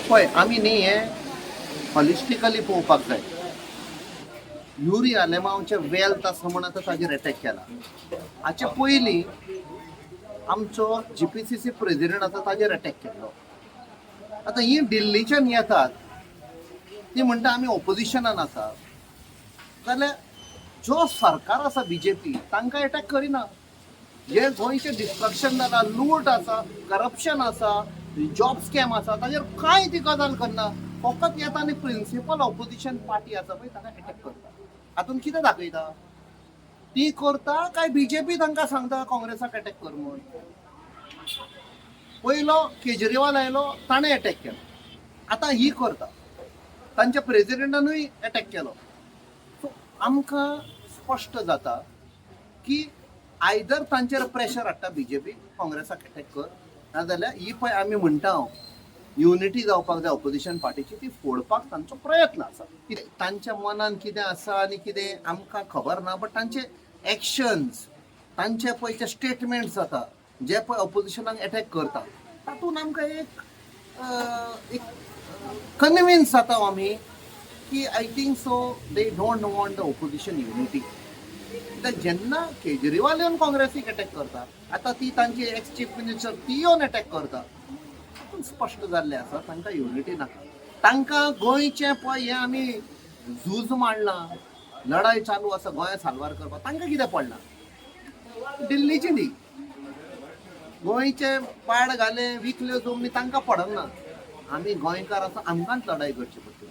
पळय, आमी न्ही हें हॉलिस्टिकली पळोवपाक जाय. युरी आलेमांवचे वेल्थ आसा म्हण आतां ताजेर एटॅक केला. हाचे पयलीं आमचो जीपीसीसी प्रेजिडेंट आसा ताजेर एटॅक केल्लो. आतां ही दिल्लीच्यान येतात, ती म्हणटा आमी ओपोजिशनान आसा, जाल्यार जो सरकार आसा बीजेपी तांकां एटॅक करिना. जे गोंयचें डिस्ट्रक्शन जाला, लूट आसा, करप्शन आसा, जॉब स्कॅम आसा, ताजेर कांय ती गजाल करना. फकत येता आनी प्रिंसिपल ऑपोजिशन पार्टी आसा पळय ताका एटॅक करता. हातून कितें दाखयता? ती करता काय बीजेपी तांकां सांगता काँग्रेसाक एटॅक कर म्हूण? पयलो केजरीवाल आयलो, ताणें एटॅक केलो. आतां ही करता, तांच्या प्रेजिडेंटानूय एटॅक केलो. सो आमकां स्पश्ट जाता की आयदर तांचेर प्रेशर हाडटा बीजेपी, काँग्रेसाक एटॅक कर, नाजाल्यार ही पळय आमी म्हणटा हांव युनिटी जावपाक जाय ऑपोजिशन पार्टीची, ती फोडपाक तांचो प्रयत्न आसा. कितें तांच्या मनान कितें आसा आनी कितें आमकां खबर ना, बट तांचे एक्शन्स, तांचे पळय ते स्टेटमेंट्स जाता, जे पळय ऑपोजिशनाक एटॅक करता, तातूंत आमकां एक एक कन्विन्स जाता आमी की I think so they don't want the opposition unity. कित्याक जेन्ना केजरीवाल येवन काँग्रेसीक एटॅक करता, आतां ती तांची एक्स चीफ मिनिस्टर ती येवन एटॅक करता, तातूंत स्पश्ट जाल्लें आसा तांकां युनिटी नाका. तांकां गोंयचें पळय हें आमी झूज मांडलां, लढाय चालू आसा गोंया साल्वार करपाक, तांकां कितें पडलां? दिल्लीची न्ही गोंयचे पाड घाले, विकल्यो जमनी, तांकां पडना. आमी गोंयकार आसा, आमकांच लढाय करची पडटली.